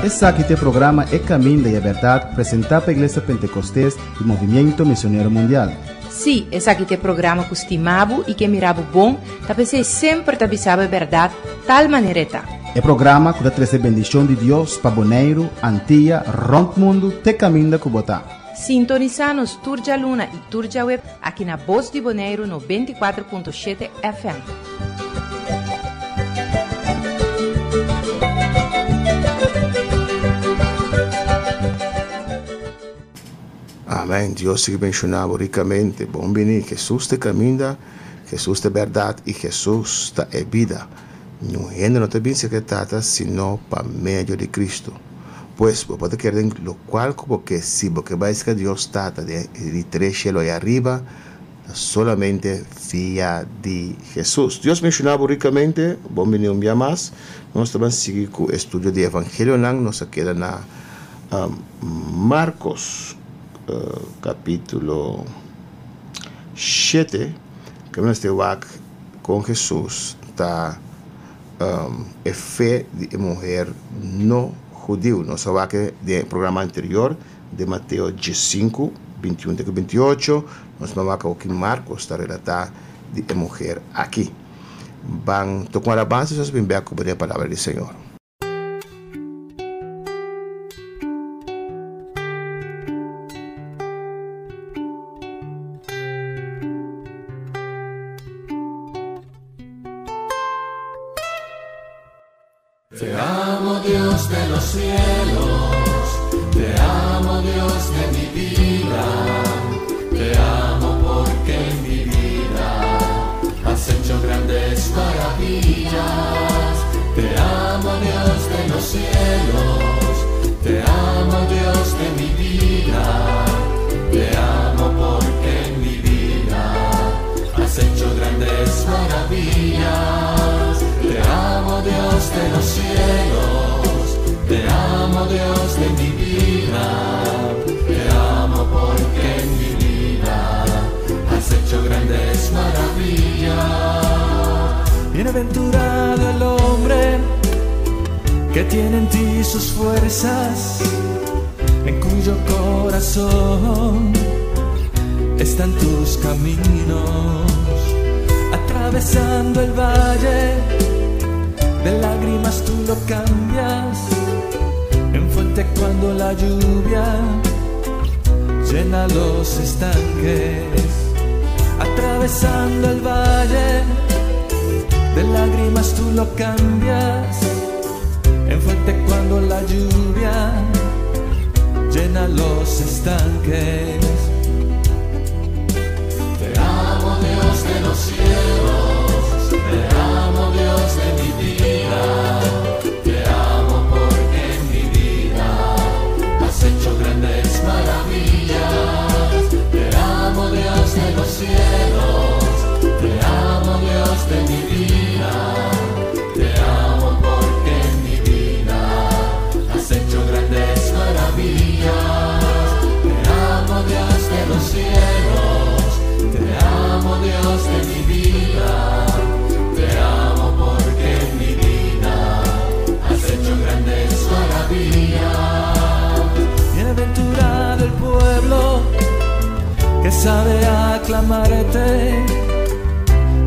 Esaki ta e programa E Caminda y e Berdad presenta pa Iglesia Pentecostes y Movimiento Misionero Mundial. Sí, esaki ta e programa ku stima bo i ke mira bo bon, ta p'esei semper ta bisa bo e bèrdat tal manera e ta. E programa ku ta trese bendishon di Dios pa Boneiru, Antia, rònt mundu te kaminda ku bo ta. Sintonisá nos tur djaluna i tur djaweb aki na Bos di Boneiru 94.7 FM. Amen Dios sigui benshoná bo rikamente. Bon bini Jesus ta e kaminda, Jesus ta e bèrdat i Jesus ta e bida. Niun hende no ta bin serka e Tata sino pa medio di Cristo. Pues, bo por ta kere den lokual ku bo ke, si bo ke bai serka Dios Tata den e di tres shelu aya ariba, ta solamente via di Jesus. Dios benshoná bo rikamente. Bon bini un bia mas. Nos ta ban sigui ku e studio di Evangelionan. Nos a keda na Marcos capítulo shete, ke nos ta wak kon Jesus ta e fe di e muher no hudiu. Nos a wak den e programa anterior den Mateo diesinku, bintiun te ku bintiocho. Nos a wak awoki Marcos ta relata di e muher aki. Ban toka un alabansa i nos bin bek ku bo den e palabra di Señor. Te amo Dios de los cielos, te amo Dios de mi vida, te amo porque en mi vida has hecho grandes maravillas. Te amo Dios de los cielos, te amo Dios de mi vida, te amo porque en mi vida has hecho grandes maravillas. Te amo Dios de los cielos, te amo Dios de mi vida, te amo porque en mi vida has hecho grandes maravillas. Bienaventurado el hombre que tiene en ti sus fuerzas, en cuyo corazón están tus caminos. Atravesando el valle de lágrimas tú lo cambias en fuente cuando la lluvia llena los estanques. Atravesando el valle de lágrimas tú lo cambias en fuente cuando la lluvia llena los estanques. Te amo Dios de los cielos, te amo Dios de mi vida, te amo porque en mi vida has hecho grandes maravillas. Te amo Dios de los cielos, te amo Dios de mi vida, te amo porque en mi vida has hecho grandes maravillas. Te amo Dios de los cielos, te amo Dios de mi vida, te amo porque en mi vida has hecho grandes maravillas. Bienaventurado el pueblo que sabe aclamarte,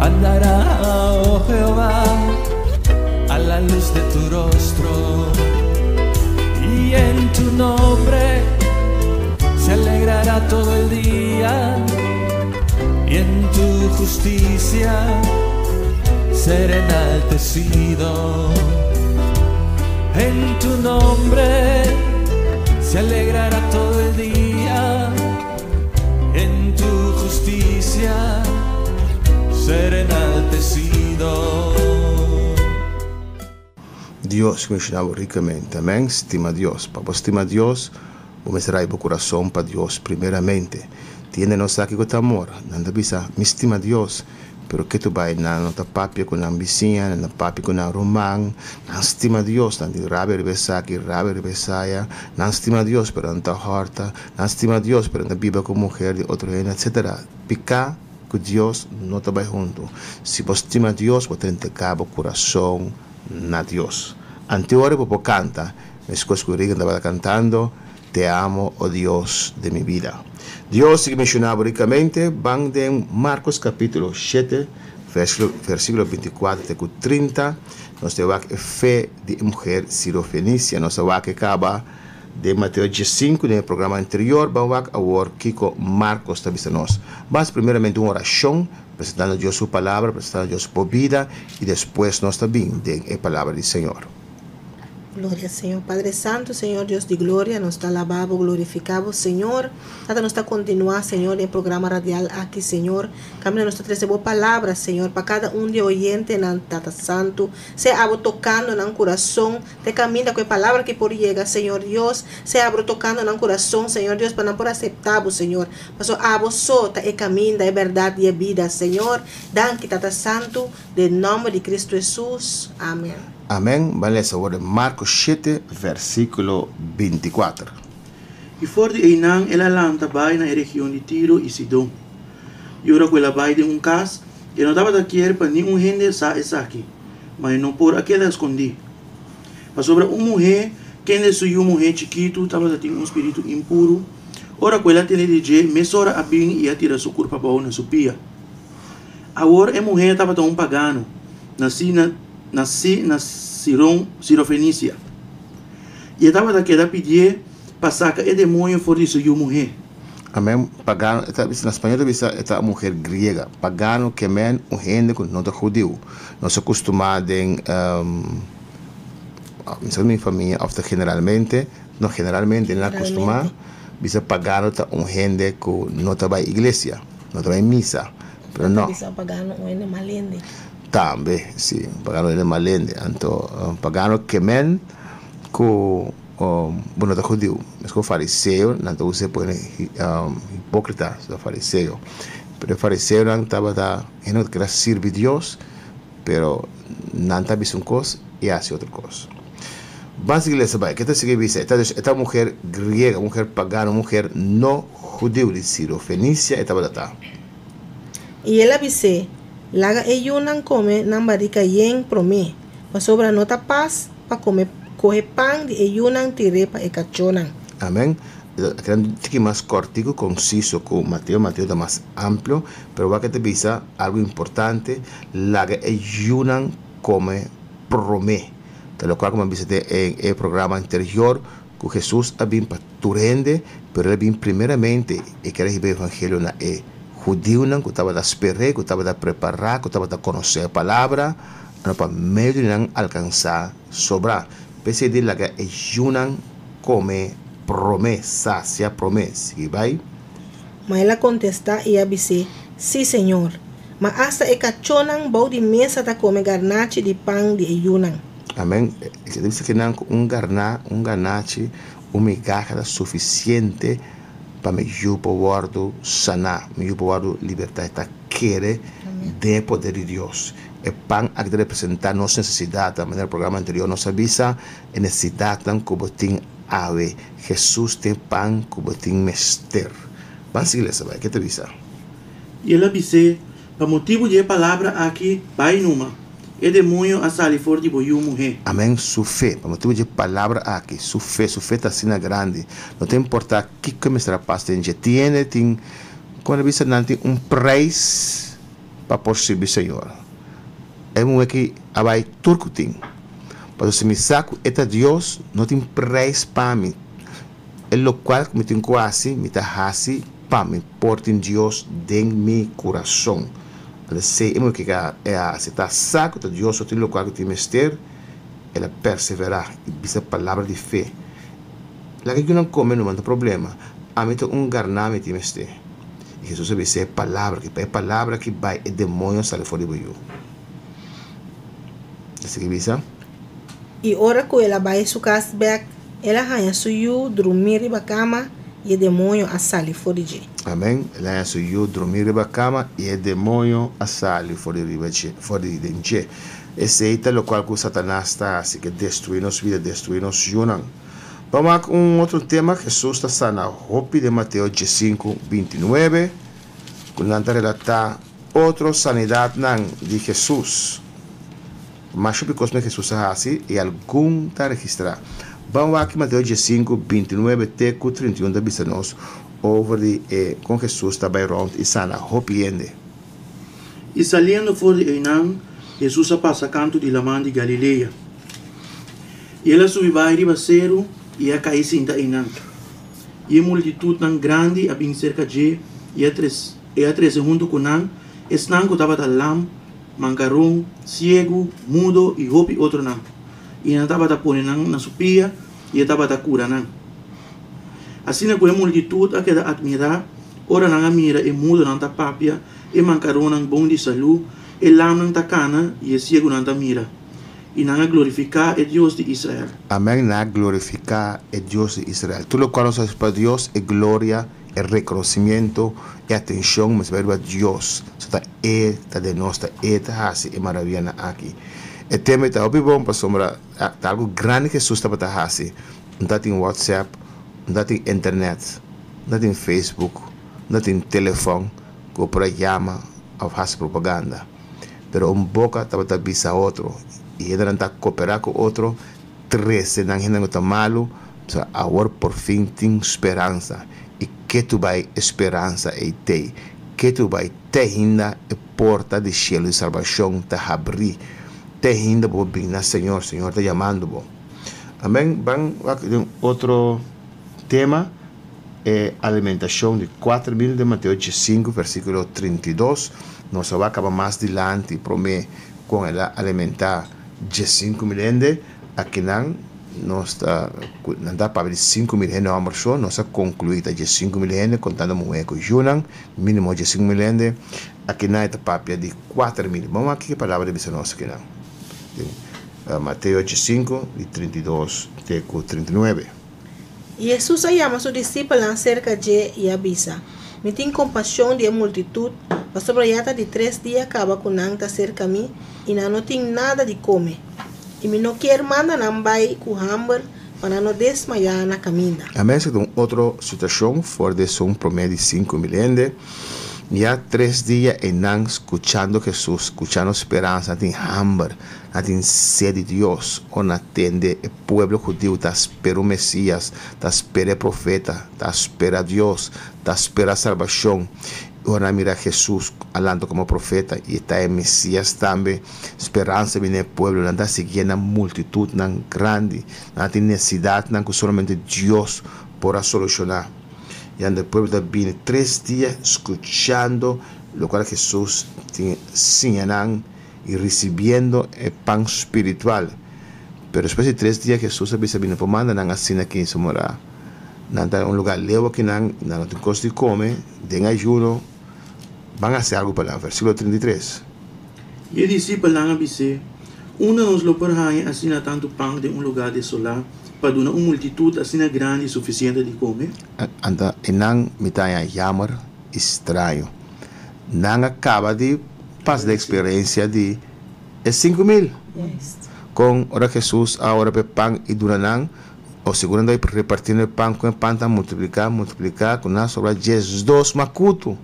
andará, oh Jehová, a la luz de tu rostro, y en tu nombre se alegrará todo el día, y en tu justicia será enaltecido. En tu nombre se alegrará todo el día, en tu justicia será enaltecido. Dios bendiciona bo ricamente. Amen. Stima Dios. Pa bo stima Dios, bo mester rai bo curason pa Dios primeramente. Tiende no sa kico ta amor. Nan ta bisa, Mi stima Dios. Pero ke tu bai nan no ta papia ku nan bisiña, nan ta papia ku nan ruman. Nan stima Dios, nan tin rabia riba esaki, rabia riba esaya. Nan stima Dios, pero nan ta hòrta. Nan stima Dios, pero nan ta biba ku muher di otro hende, etsetera. Piká ku Dios no ta bai huntu. Si bo stima Dios, bo ta entregá bo kurason. na Dios. Anto bo por kanta, meskos ku Regan tabata kantando, "Te amo, oh Dios de mi vida". Dios sigui bendishoná rikamente, ban den Marcos kapítulo 7, versíkulo 24 te 30, nos ta wak fe di muhé sirofenisia, nos ta wak kaba di Mateo 5 den programa anterior, ban wak awor kiko Marcos ta bisa nos. Mas primeramente un orashon, presentando Dios su palabra, presentando Dios su bida, i despues nos tambe den e palabra di Señor. Gloria Señor. Padre Santo, Señor Dios di gloria, nos ta alabá, glorifiká, Señor. Tata, nos ta kontinuá, Señor, e programa radial aki, Señor. Kaminda nos ta trese palabra, Señor, pa kada un di oyentenan, Tata Santu. Sea abo tokando nan kurason, te kaminda ku e palabra ku por yega, Señor Dios. Sea abo tokando nan kurason, Señor Dios, pa nan por aseptá, Señor. Paso abo so ta e kaminda, e bèrdat i e bida, Señor. Danki, Tata Santu, den nòmber di Kristu Hesus. Amèn. Amèn. Ban lesa Marcos 7, versíkulo 24. I for di einan el a lanta bai na region di Tiro i Sidon. I ora ku el a bai den un kas, e no tabata kier pa ningun hende sa esaki, ma e no por a keda skondí. Pasobra un muhé, kende su yu muhé chikitu tabatin un spiritu impuru, ora ku el a tende di dje, mesora a bin i a tira su kurpa abou na su pia. Awor e muhé tabata un pagano, nasí na Siron, Sirofenisia. I e tabata keda pidié pa saka e demoño for di su yu muhé. Amèn. Pagano, na spañó ta ta muhé griega. Pagano ke men un hende ku no ta hudiu. Nos a kustumá den mi famia, òf generalmente, no generalmente, nan a kustumá, bisa pagano ta un hende ku no ta bai iglesia, no ta bai misa. Pero no. Bisa pagano un hende mal hende. Tambe, si, pagano hende mal hende. Anto, pagano ke men ku bueno, ta hudiu. Meskos fariseo, nan ta usa pone hipókrita, fariseo. Pero fariseonan tabata hende ku ker sirbi Dios, pero nan ta bisa un kos i hasi otro kos. Ban sigui lesa bai. Kiko ta sigui bisa? E muhé griega, muhé pagano, muhé no hudiu di Sirofenisia e tabata ta. I el a bis'é, laga e yunan kome nan barika yen promé, pasobra no ta pas pa kome kohe pan di e yunan tir'é pa e kachónan. Amèn. Un tiki mas kòrtiku, konsiso ku Mateo. Mateo ta mas amplio, pero wak e ta bisa algu importante, laga e yunan kome promé. Ta loke ku mi a bisa den e programa anterior, ku Hesus a bin pa tur hende, pero el a bin primeramente e ker hiba evangelio na e hudiunan ku tabata sper'é, ku tabata prepará, ku tabata konosé e palabra, no pa medio di nan alkansá sobrá. P'esei di laga e yunan kome promé, sasia promé. Sigui bai. Ma el a kontestá i a bis'é, Sí, Señor. Ma asta e kachónan bou di mesa ta kome garnachi di pan di e yunan. Amèn. Dice ku nan un garna, un garnachi, un migaha ta sufisiente pa mi yu por wòrdu saná, mi yu por wòrdu libertá. Ta kere den poder di Dios. E pan aki ta representá nos nesesidat. Manera programa anterior nos a bisa, e nesesidatnan ku bo tin awe. Hesus tin pan ku bo tin mester. Ban sigui lesa bai. Kiko ta bisa? I el a bis'é, pa motibu di e palabra aki, bai numa. E demoño a sali for di bo yu muhé. Amèn. Su fe. Pa motibu di e palabra aki, su fe ta asina grandi. No ta importá kiko mester a pasa den dje. Tiene tin, kon bisa nan tin un preis pa por sirbi Señor. E muhé aki a bai tur ku tin. Pasobra si mi sa ku e ta Dios, no tin preis pa mi. E lokual ku mi tin ku hasi, mi ta hasi pa mi por tin Dios den mi kurason. Anto e muhé ku a hasi ta sa ku ta Dios so tin lokual ku tin mester, el a perseverá i bisa palabra di fe. Laga ku nan kome no ta problema. Ami ta un garná mi tin mester. I Hesus a bisa e palabra ku e palabra ku bai e demoño sali for di bo yu. Esei bisa? I ora ku el a bai su kas bèk, el a haña su yu drumí riba kama i e demoño a sali for di dje. Amèn. El a haña su yu drumí riba kama i e demoño a sali for di riba dje, for di den dje. Esei ta lokual ku Satanas ta hasi, ke destruí nos bida, destruí nos yunan. Ban wak un otro tema, Hesus ta sana hopi den Mateo 5, 29, ku nan ta relatá otro sanidatnan di Hesus. Masha hopi kos Hesus a hasi i algun ta registrá. Ban wak Mateo 5, 29 te ku 31 ta bisa nos over di kon Hesus ta bai rònt i sana hopi hende. I saliendo for di einan, Hesus a pasa kantu di laman di Galilea. I el a subi bai riba seru i a kai sinta einan. I e multitutnan grandi a bin serka dje i a trese huntu ku nan esnan ku tabata lam, mankaron, siegu, mudo i hopi otronan. I nan tabata pone nan na su pia i e tabata kura nan. Asina ku e multitut a keda atmirá ora nan a mira e mudonan ta papia, e mankaronnan bon di salú, e lamnan ta kana i e siegunan ta mira. I nan a glorifiká e Dios di Israel. Amèn, nan a glorifiká e Dios di Israel. Tur lokual nos hasi pa Dios, e gloria, e rekonosimiento, e atenshon mester bai riba Dios. So ta E ta den nos, ta E ta hasi e maravianan aki. E tema ei ta hopi bon pasobra ta algu grandi Hesus tabata hasi. No ta tin WhatsApp, no ta tin internet, no ta tin Facebook, no ta tin telefòn ku bo por a yama òf hasi propaganda. Pero un boka tabata bisa otro i hendenan ta koperá ku otro, trese nan hendenan ku ta malu, pasobra awor por fin tin speransa. I ke tu bai e speransa ei t'ei? Ke tu bai te hinda e porta di shelu di salbashon ta habrí? Te hinda bo por bin na Señor? Señor ta yamando bo. Amèn. Ban wak den otro tema, e alimentashon di 4000 den Mateo 5 versíkulo 32. Nos a wak kaba mas dilanti promé kon el a alimentá 15.000 hende. Akinan nos ta nan ta papia di 5000 hende hòmber so. Nos a konkluí ta 15.000 hende kontando muhé ku yunan, mínimo 15.000 hende. Akinan e ta papia di 4000. Ban wak kiko e palabra ta bisa nos akinan. Den Mateo 5 di 32 te ku 39. I Hesus a yama su disipelnan serka dje i a bisa, Mi tin kompashon di e multitut, pasobra ya ta di tres dia kaba ku nan ta serka mi i nan no tin nada di kome. I mi no kier manda nan bai ku hamber pa nan no desmayá na kaminda. Amén esaki ta un otro situashon for di esun promé di 5000 hende. Ya tres dia einan skuchando Hesus, skuchando speransa, nan tin hamber, nan tin sed di Dios. Ora nan tende e pueblo hudiu ta spera un Mesias, ta spera e profeta, ta spera Dios, ta spera salbashon. I ora nan mira Hesus a lanta komo profeta i e ta e Mesias tambe, speransa bini na e pueblo. Nan ta siguié na multitutnan grandi. Nan tin nesesidatnan ku solamente Dios por a solushoná. I anda e pueblo ta bini tres dia skuchando lokual Hesus tin siña nan i risibiendo e pan spiritual. Pero despues di tres dia Hesus a bisa bini por manda nan asina ki su mora. Nan ta na un lugá leu akinan, nan no tin kos di kome, den ayuno, ban hasi algu pa nan. Versíkulo 33. I e disipelnan a bis'é, Unda nos lo por haña asina tantu pan den un lugá desolá pa duna un multitut asina grandi sufisiente di kome? Anta einan mi ta haña yammer i straño. Nan a kaba di pasa den eksperensia di e 5000. Kon ora Hesus a ora pa e pan i duna nan, o segun nan ta repartiendo e pan, kon e pan ta multipliká, multipliká, ku nan a sobra 12 makutu.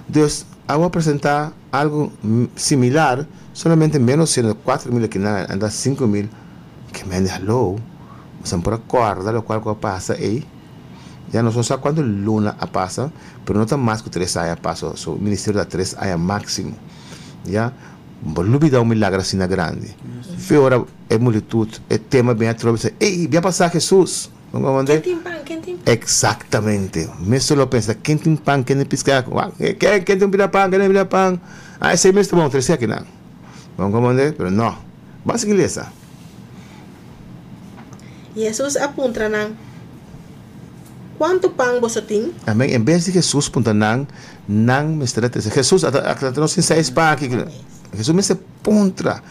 Dus, a wòrdu presentá algu similar, solamente ménos siendo 4000 aki nan a anda 5000. Ke mende haló, boso por a kòrda lokual ku a pasa ei? Ya nos no sa kuantu luna a pasa, pero no ta mas ku 3 aña a pasa, so ministerio ta 3 aña máksimo. Ya, bo lubidá un milagro asina grandi. Fe ora e multitut, e tema bin atrobe bisa, ey, bia pasa Hesus! Bo komprende? Ken tin pan? Ken tin pan? Eksaktamente. Mes solo pensa, ken tin pan, ken tin piská? Ken, ken tin un pida pan, ken tin un pida pan? Ah, esei mes ta bon, trese akinan. Bo komprende? Pero no. Ban sigui lesa. Hesus a puntra nan, Kuantu pan boso tin? Amèn. En bes di Hesus puntra nan, nan mester a trese. Hesus, ata ata nos tin seis pan aki. Hesus mester puntra.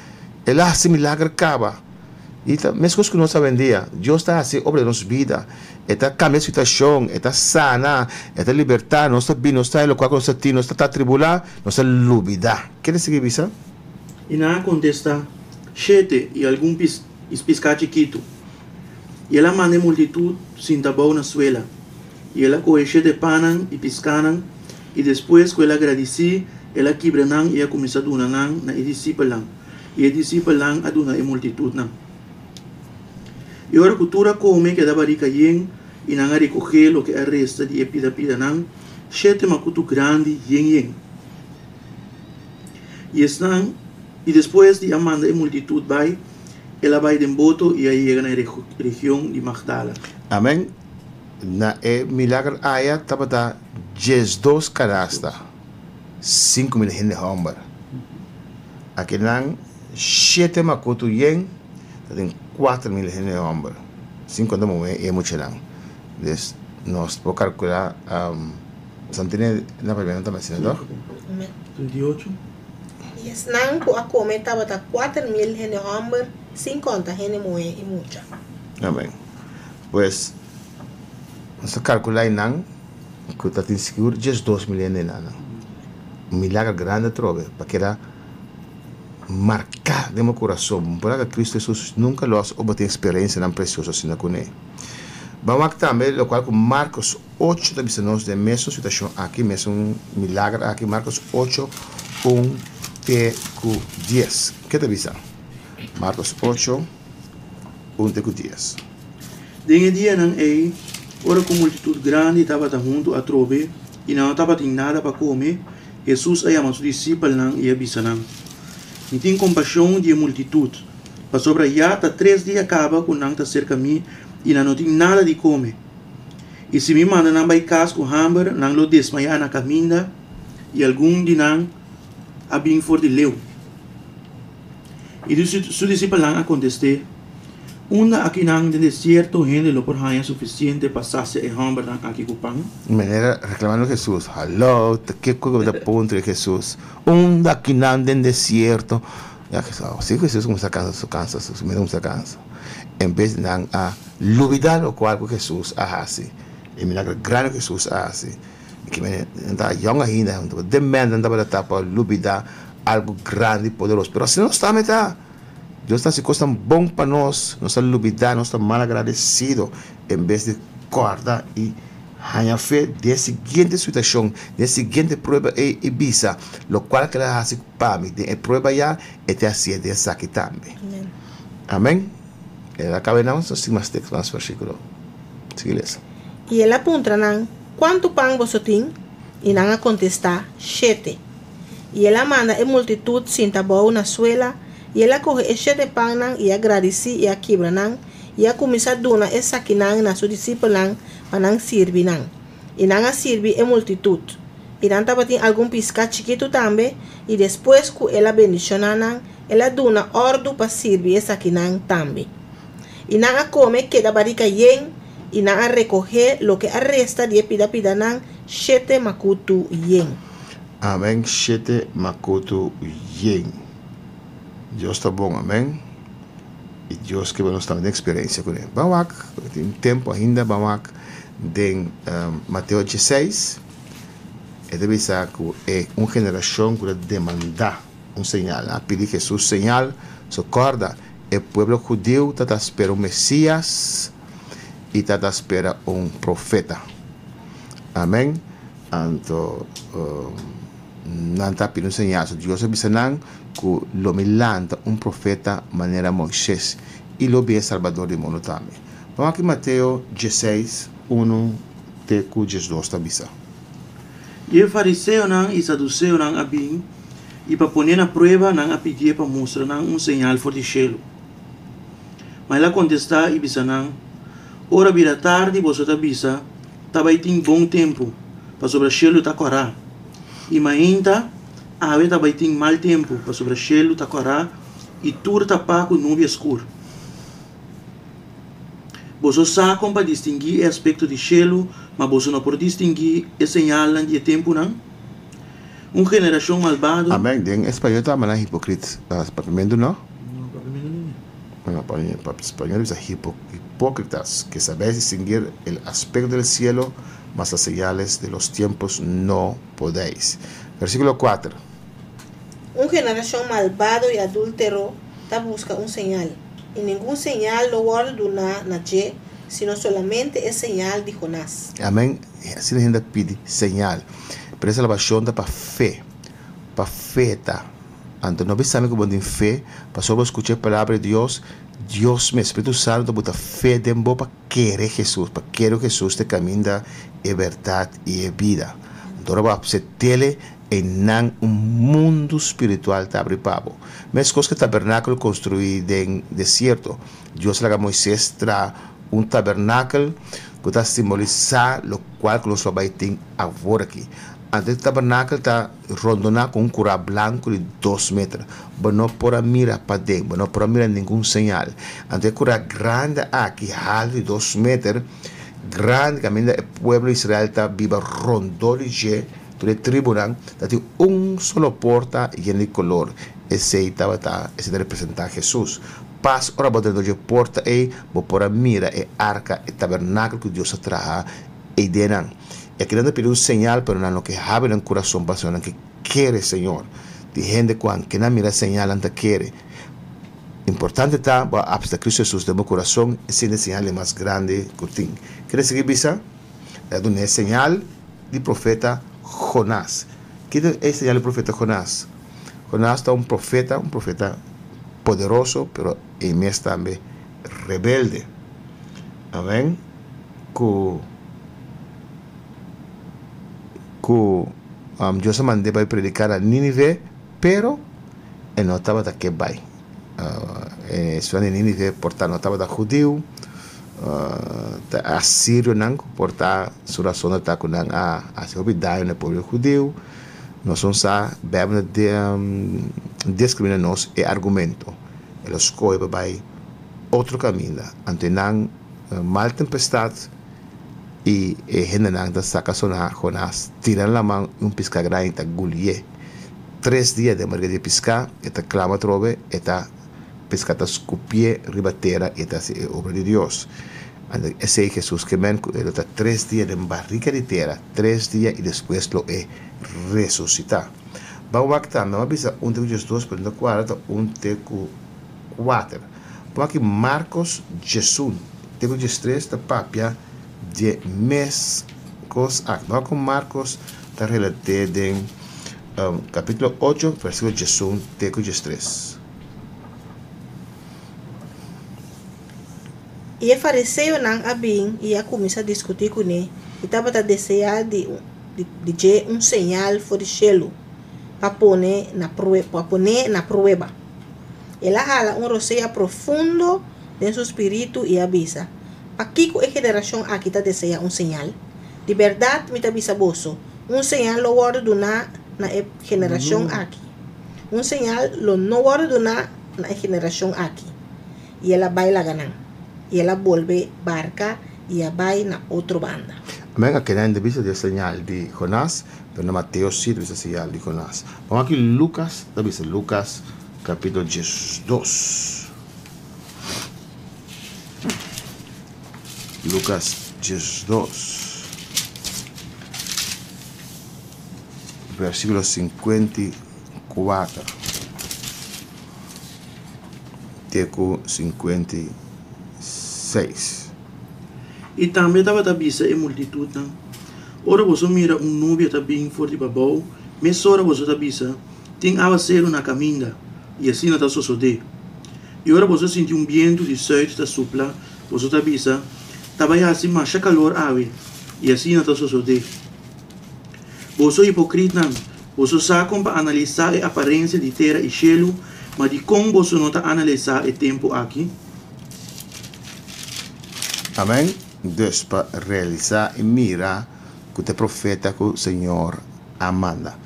El a hasi milager kaba. I ta meskos ku nos awendia. Dios ta hasi obra den nos bida. E ta kambia situashon, e ta sana, e ta libertá. Nos ta bini, nos ta lokual ku nos ta tin, nos ta ta tribulá, nos ta lubidá. Kende sigui bisa? I nan a kontestá, Shete i algun pis i piská chikitu. I el a manda e multitut sinta abou na suela. I el a kohe shete pannan i piskánan, i despues ku el a gradisí, el a kibra nan i a kuminsá duna nan na e disipelnan. I e disipelnan a duna e multitutnan. I ora ku tur a kome keda barika yen, i nan a rekohé loke a resta di e pida-pidanan, shete makutu grandi yen yen. I esnan, i despues di a manda e multitut bai, el a bai den boto i a yega na e region di Magdala. Amen. Na e milager aya tabata 12 kanasta, 5000 hende hòmber. Akinan shete makutu yen ta tin 4000 hende hòmber, sin konta muhé i e muchanan. Dus nos por kalkulá, nos tene na papiamentu tambe asina tòg? 38. I esnan ku a kome tabata 4000 hende hòmber, sin konta hende muhé i mucha. Amen. Pues, nos ta kalkulá einan ku ta tin sigur 12.000 hende einan. Un milager grandi atrobe pa keda marká den bo kurason. Bo por Kristu Hesus nunka lòs o bo tin eksperensianan presioso asina kuné. Ban wak tambe lokual ku Markos 8 ta bisa nos den mesun situashon aki, mesun milager aki, Markos 8, 1 te ku 10. Ke ta bisa? Markos 8, 1 te ku 10. Den e dianan ei, ora ku multitut grandi tabata huntu atrobe i nan no tabatin nada pa kome, Hesus a yama su disipelnan i a bisa nan, Mi tin kompashon di e multitut, pasobra ya ta tres dia kaba ku nan ta serka mi i nan no tin nada di kome. I si mi manda nan bai kas ku hamber, nan lo desmayá na kaminda, i algun di nan a bin for di leu. I su disipelnan a kontest'é, Unda akinan den desierto hende lo por haña sufisiente pa sasia e hòmbernan aki ku pan? Manera reklamando Hesus, Haló, ta kiko ku bo ta puntra Hesus? Unda akinan den desierto? Ya Hesus, si Hesus kuminsá kansa su kansa, su mes kuminsá kansa. En bes di nan a lubidá lokual ku Hesus a hasi, e milagro grandi ku Hesus a hasi. Ki manera nan ta yòn ainda, den mente nan tabata ta pa lubidá algu grandi i poderoso. Pero asina nos tambe ta. Dios ta hasi kosnan bon pa nos, nos ta lubidá, nos ta malagradesido. En bes di kòrda i haña fe den e siguiente situashon, den e siguiente prueba ei i bisa, Lokual ku el a hasi pa mi den e prueba ya, e ta hasié den esaki tambe. Amèn. El a kaba e nan, nos tin mas teksto, mas versíkulo. Sigui lesa. I el a puntra nan, Kuantu pan boso tin? I nan a kontestá, Shete. I el a manda e multitut sinta abou na suela, i el a kohe e shete pannan i a gradisí i a kibra nan, i a kuminsá duna esakinan na su disipelnan pa nan sirbi nan. I nan a sirbi e multitut. I nan tabatin algun piská chikitu tambe, i despues ku el a bendishoná nan, el a duna òrdu pa sirbi esakinan tambe. I nan a kome keda barika yen, i nan a rekohé loke a resta di e pida-pidanan, shete makutu yen. Amen shete makutu yen. Dios ta bon amen y Dios ke nos tambe tin experiencia cune. Ban wak tin tempo ainda ban wak den Mateo 16 e ta bisa cu e un generacion cu ta demanda un señal. Nan a pidi Jesus señal so corda e pueblo judiu ta ta spera un Mesias y ta ta spera un profeta. Amen. Anto nan ta pidi un señal. So Dios a bisa nan ku lo mi lanta un profeta manera Moises i lo bin e Salbador di mundu tambe. Ban wak Mateo 16, 1 te ku 12 ta bisa. I e fariseonan i saduseonan a bin, i pa pon'é na prueba nan a pidié pa mustra nan un señal for di shelu. Ma el a kontestá i bisa nan, Ora bira tardi boso ta bisa, Ta bai tin bon tempu, pasobra shelu ta kòrá. I mainta, awe ta bai tin mal tempu, pasobra shelu ta kòrá i tur tapá ku nubia skur. Boso sa kon pa distinguí e aspekto di shelu, ma boso no por distinguí e señalnan di e tempunan? Un generashon malbado. Amèn. Den español ta manda hipokrit, papiamentu no? No, papiamentu no. Bueno, pa español bisa hipócritas, que sabéis distinguir el aspecto del cielo, mas las señales de los tiempos no podéis. Versículo 4. Un generashon malbado i adúltero ta buska un señal, i ningun señal lo wòrdu duná na dje, sino solamente e señal di Jonás. Amén. Asina hende ta pidi señal. Pero e salbashon ta pa fe. Pa fe ta. Anto no bisa mi ku bo tin fe, pasobra bo skucha e palabra di Dios, Dios mes, Spiritu Santu ta buta fe den bo pa kere Hesus, pa kere ku Hesus ta e kaminda, e bèrdat i e bida. Anto ora bo apsept'El, einan un mundu spiritual ta abri pa bo. Meskos ku e tabernakel konstruí den desierto, Dios a laga Moises traha un tabernakel ku ta simbolisá lokual ku nos lo bai tin awor aki. Anto e tabernakel ta rondoná ku un kurá blanku di dos meter. Bo no por a mira paden, bo no por a mira ningun señal. Anto e kurá grandi aki, haltu di dos meter, grandi kaminda e pueblo di Israel ta biba rondó di dje, tur e tribunan, ta tin un solo porta yen di kolor. Esei tabata, esei ta representá Hesus. Pas ora bo drenta dje porta ei, bo por a mira e arka, e tabernakel ku Dios a traha eidenan. E akinan ta pidi un señal, pero nan no ke habri nan kurason pasobra nan ke kere Señor. Tin hende ku anke nan mira señal nan ta kere. Importante ta bo a apsta Cristo Jesus den bo kurason, esei ta e señal di mas grandi ku tin. Kere sigui bisa? El a duna e señal di profeta Jonás. Ki ta e señal di profeta Jonás? Jonás ta un profeta, un profeta poderoso, pero e mes tambe rebelde. Amen. Ku ku Dios a mand'é bai prediká na Nínive, pero e no tabata ke bai. E siudat di Nínive por ta no tabata hudiu, ta e asirionan ku por ta su rason ta ku nan a hasi hopi daño na e pueblo hudiu. Nos no sa, Beibel ta deskribí na nos e argumento. El a skohe pa bai otro kaminda. Anto e nan mal tempestat i e hendenan ta saka sona Jonás, tira na laman i un piská grandi ta gulié. Tres dia den barriga di e piská, e ta klama atrobe, e ta piská ta skupié riba tera i e ta hasi e obra di Dios. Anto esei Hesus ke men ku e lo ta tres dia den barriga di tera, tres dia i despues lo e resusitá. Ban wak tambe, mi a bisa un te ku diesdos, pero no ta kuadra, ta un te ku kuater. Por aki Marcos 11 te ku 13 ta papia dje mes kos aki. Bo ku Marcos ta relat'é den kapítulo 8 versíkulo 11 te ku 13. I e fariseonan a bin i a kuminsá diskutí kuné i tabata deseá di di dje un señal for di shelu pa pone na pa pon'é na prueba. El a hala un rosea profundo den su spiritu i a bisa, Pakiko e generashon aki ta deseá un señal? Di bèrdat mi ta bisa boso, un señal lo wòrdu duná na e generashon aki. Un señal lo no wòrdu duná na e generashon aki. I el a bai laga nan. I el a bolbe barka i a bai na otro banda. Amen. A keda hende bisa di e señal di Jonás, pero na Mateo sí ta bisa señal di Jonás. Bon aki Lukas ta bisa, Lukas kapítulo 12. Lukas 12, versíkulo 54 te ku 56. I tambe tabata bisa e multitutnan, Ora boso mira un nubia ta bin for di pabou, mesora boso ta bisa, Tin awaseru na kaminda, i asina ta sosodé. I ora boso sinti un bientu di sùit ta supla, boso ta bisa, Ta bai hasi masha kalor awe, i asina ta sosodé. Boso hipokritnan, boso sa kon pa analisá e aparensia di tera i shelu, ma dikon boso no ta analisá e tempu aki? Amen. Dus pa realisá i mira ku ta e profeta ku Señor a manda.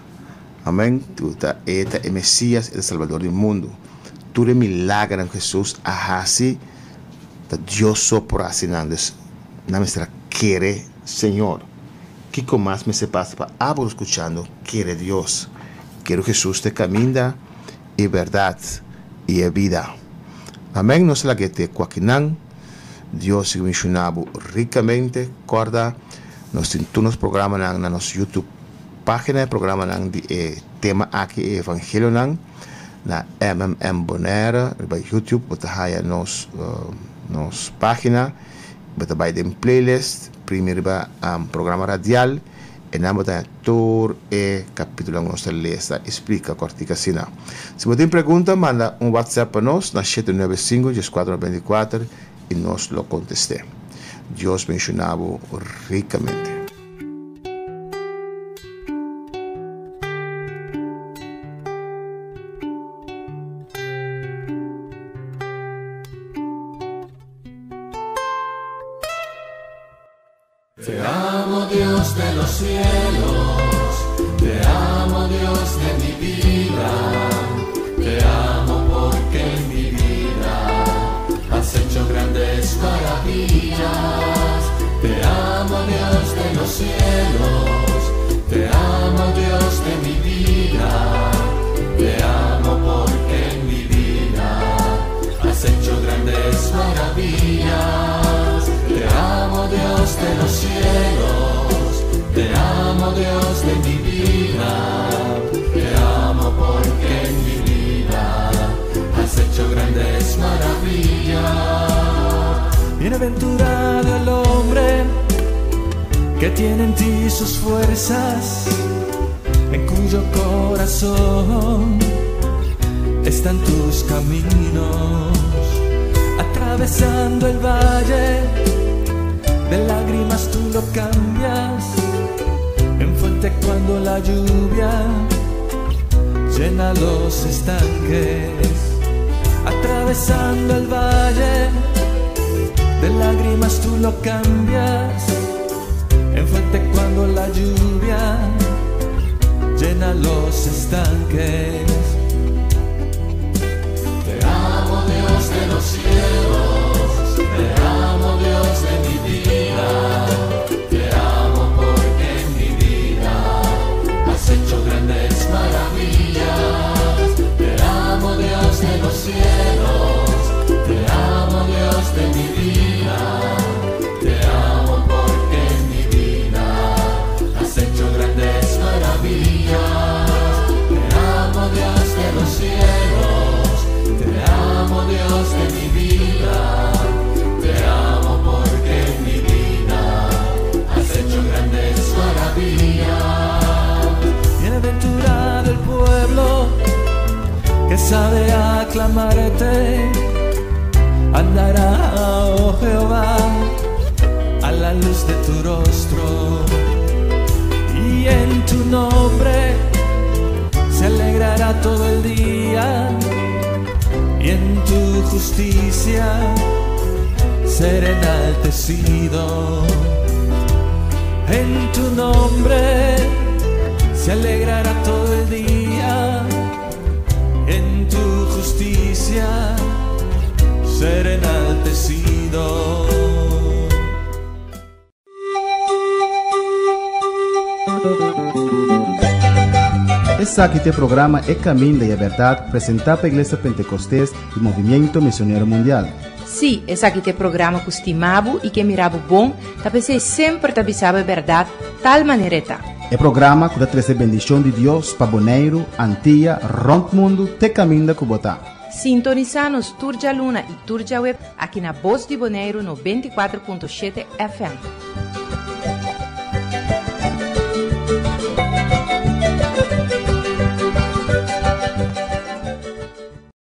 Amen. Ku ta e ta e Mesias, e ta Salbador di mundu. Tur e milagernan ku Hesus a hasi, ta Dios so por hasi nan. Dus, nan mester a kere Señor. Kiko mas mester pasa pa abo skuchando kere Dios? Kere ku Hesus ta e kaminda, e bèrdat i e bida. Amen. Nos a laga e te ku akinan. Dios sigui bendishoná bo rikamente. Kòrda, nos tin tur nos programanan na nos YouTube. Página e programanan di e tema aki e evangelionan na MMM Bonaire riba YouTube bo ta haya nos nos página bo ta bai den playlist primi riba programa radial. Einan bo ta haña tur e kapítulonan ku nos ta lesa i splika kòrtiku asina. Si bo tin pregunta, manda un WhatsApp pa nos na 795 14 94 i nos lo kontest'é. Dios benshoná bo rikamente. Te amo Dios de los cielos, te amo Dios de mi vida, te amo porque en mi vida has hecho grandes maravillas. Te amo Dios de los cielos, te amo Dios de mi vida, te amo porque en mi vida has hecho grandes maravillas. Te amo Dios de los cielos, te amo Dios de mi vida, te amo porque en mi vida has hecho grandes maravillas. Bienaventurado el hombre que tiene en ti sus fuerzas, en cuyo corazón están tus caminos, atravesando el valle de lágrimas tú lo cambias en fuente cuando la lluvia llena los estanques, atravesando el valle de lágrimas tú lo cambias en fuente cuando la lluvia llena los estanques. Te amo Dios de los cielos, te amo Dios de mi vida, te amo porque en mi vida has hecho grandes maravillas. Te amo Dios de los cielos, te amo Dios de mi vida, te amo porque en mi vida has hecho grandes maravillas. Te amo Dios de los cielos, te amo Dios de mi vida, te amo porque en mi vida has hecho grandes maravillas. Bienaventurado el pueblo que sabe aclamarte, andará, oh Jehová, a la luz de tu rostro, y en tu nombre se alegrará todo el día, y en tu justicia será enaltecido. En tu nombre se alegrará todo el día, en tu justicia será enaltecido. Esaki ta e programa E Caminda y e Berdad, presenta pa Iglesia Pentecostes y Movimiento Misionero Mundial. Sí, esaki ta e programa ku stima bo i ke mira bo bon, ta p'esei semper ta bisa bo e bèrdat tal manera e ta. E programa ku ta trese bendishon di Dios pa Boneiru, Antia, rònt mundu te kaminda ku bo ta. Sintonisá nos tur djaluna i tur djaweb aki na Bos di Boneiru 94.7 FM.